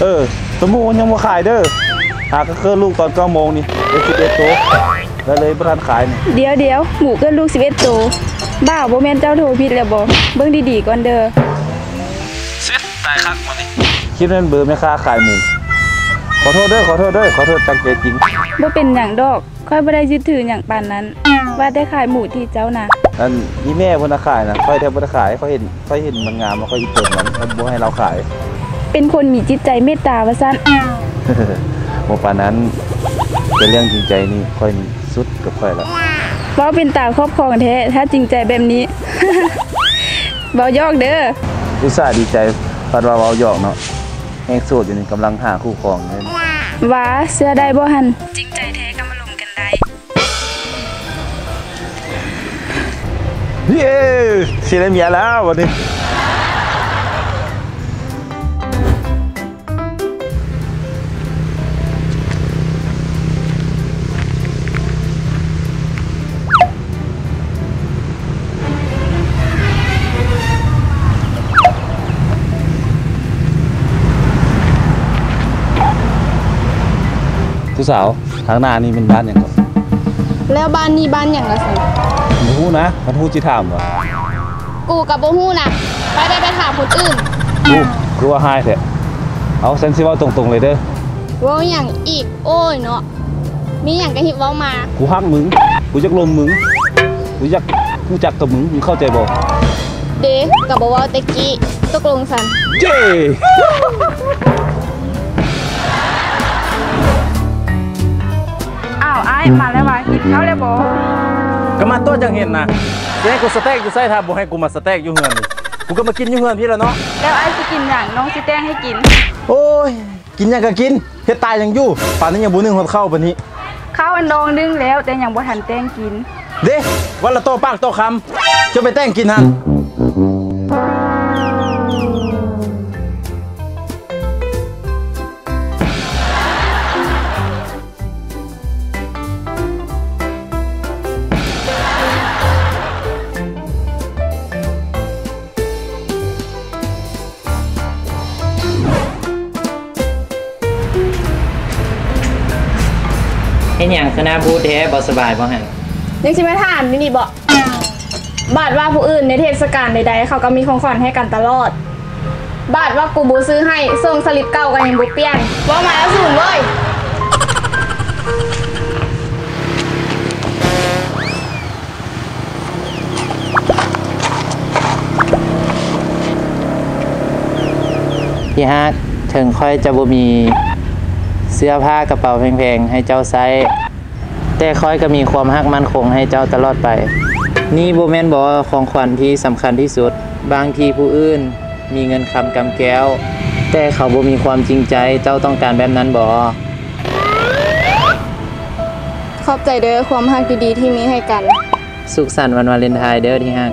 ເອີ ໂຕໝູມັນຍັງບໍ່ຂາຍເດີ. ຫາກະເກີດລູກຕອນເກົ້າໂມງນີ້ ໄດ້ສິບເອັດໂຕ ແລ້ວເລີຍບໍ່ທັນຂາຍນີ້. ດຽວໆ ໝູເກີດລູກສິບເອັດໂຕ. ບ່າວ ບໍ່ແມ່ນເຈົ້າໂທຜິດແລ້ວບໍ? ເບິ່ງດີໆກ່ອນເດີ. ເຊັດ ຕາຍຄັກມື້ນີ້. ຄິດແມ່ນເບີແມ່ຄ້າຂາຍໝູ. ຂໍໂທດເດີ ຂໍໂທດເດີ ຂໍໂທດຈາກໃຈຈິງ. ບໍ່ເປັນຫຍັງດອກ. ຂ້ອຍບໍ່ໄດ້ຍຶດຖືຫຍັງປານນັ້ນ ວ່າແຕ່ຂາຍໝູທີ່ເຈົ້ານະ. ອັນ ອີແມ່ເພິ່ນນະຂາຍນະ ຂ້ອຍແທບບໍ່ໄດ້ຂາຍ. ຂ້ອຍເຫັນ ຂ້ອຍເຫັນມັນງາມ ແລ້ວຂ້ອຍອີຕົນມັນ ຂ້ອຍບໍ່ໃຫ້ລາວຂາຍ. ເປັນຄົນມີຈິດໃຈເມດຕາວ່າຊັ້ນ. ບໍ່ປານນັ້ນ ແຕ່ເລື່ອງຈິງໃຈນີ້ ຂ້ອຍນີ້ສຸດກັບຂ້ອຍແລ້ວ. ເວົ້າເປັນຕາຄອບຄອງແທ້ ຖ້າຈິງໃຈແບບນີ້. ເວົ້າຢອກເດີ. ອຸດສ່າດີໃຈ ພັດວ່າເວົ້າຢອກເນາະ. ແຮງໂສດຢູ່ນີ້ ກຳລັງຫາຄູ່ຄອງຢູ່. ຫວາ ເຊື່ອໄດ້ບໍ່ຫັ້ນ? ຈິງໃຈແທ້ກໍມາລົມກັນໄດ້. ເຢ້ ຊິໄດ້ເມຍແລ້ວບັດນີ້. ຜູ້ສາວ ທາງໜ້ານີ້ແມ່ນບ້ານຫຍັງເກາະ? ແລ້ວບ້ານນີ້ບ້ານຫຍັງລະຊັ້ນ? ບໍ່ຮູ້ນະ ຄັນຮູ້ຊິຖາມຫວາ? ກູກໍບໍ່ຮູ້ນະ ໄປ ໄປ ໄປຖາມຄົນອື່ນ. ໂອ້ ຄືວ່າຮ້າຍແທ້. ເອົາ ຊັ້ນຊິເວົ້າຕົງໆເລີຍເດີ. ເວົ້າຫຍັງອີກ? ໂອ້ຍເນາະ ມີຫຍັງກໍຮີບເວົ້າມາ. ກູຮັກມຶງ ກູຢາກລົມມຶງ ກູຢາກຮູ້ຈັກກັບມຶງ ມຶງເຂົ້າໃຈບໍ່? ເດ ກໍບໍ່ເວົ້າແຕ່ກີ້ ຕົກລົງຊັ້ນ. ເຢ້ ອ້າວ ອ້າຍມາແລ້ວຫວາ? ກິນເຂົ້າແລ້ວບໍ່? ກໍມາຕົວະຈັ່ງເຫັນນະ. ຊິໃຫ້ກູສະແຕັກຢູ່ໃສ ຖ້າບໍ່ໃຫ້ກູມາສະແຕັກຢູ່ເຮືອນນີ້? ກູກໍມາກິນຢູ່ເຮືອນພີ້ລະເນາະ. ແລ້ວອ້າຍຊິກິນຫຍັງ? ນ້ອງຊິແຕ່ງໃຫ້ກິນ. ໂອ້ຍ ກິນຫຍັງກໍກິນ ເຮັດຕາຍຫຍັງຢູ່ ປານນີ້ຍັງບໍ່ໜຶ້ງຮອດເຂົ້າປານນີ້. ເຂົ້າອັນດອງໜຶ້ງແລ້ວ ແຕ່ຍັງບໍ່ທັນແຕ່ງກິນ. ເດ້ ວ່າລະຕໍ່ປາກຕໍ່ຄຳ ຈະໄປແຕ່ງກິນຫັ້ນ. ເຮັດຫຍັງຄືໜ້າບູດແທ້? ບໍ່ສະບາຍບໍ່ຫັ້ນ? ຍັງຊິມາຖາມຢູ່ນີ້ບໍ? ບາດວ່າຜູ້ອື່ນໃນເທດສະການໃດໆ ເຂົາກໍມີຂອງຂວັນໃຫ້ກັນຕະຫຼອດ. ບາດວ່າກູບໍ່ຊື້ໃຫ້ ສົ່ງສະລິບເກົ່າກໍຍັງບໍ່ປ່ຽນ. ເວົ້າມາແລ້ວສູນເວີຍ. ທີ່ຮັກ, ເຖິງຂ້ອຍຈະບໍ່ມີເສື້ອຜ້າກະເປົາແພງໆໃຫ້ເຈົ້າໃຊ້, ແຕ່ຂ້ອຍກໍມີຄວາມຮັກໝັ້ນຄົງໃຫ້ເຈົ້າຕະຫຼອດໄປ. ນີ້ບໍ່ແມ່ນບໍ ຂອງຂວັນທີ່ສຳຄັນທີ່ສຸດ? ບາງທີຜູ້ອື່ນມີເງິນຄຳກຳແກ້ວ, ແຕ່ເຂົາບໍ່ມີຄວາມຈິງໃຈ. ເຈົ້າຕ້ອງການແບບນັ້ນບໍ? ຂອບໃຈເດີ ຄວາມຮັກດີໆທີ່ມີໃຫ້ກັນ. ສຸກສັນວັນວາເລັນທາຍເດີທີ່ຮັກ.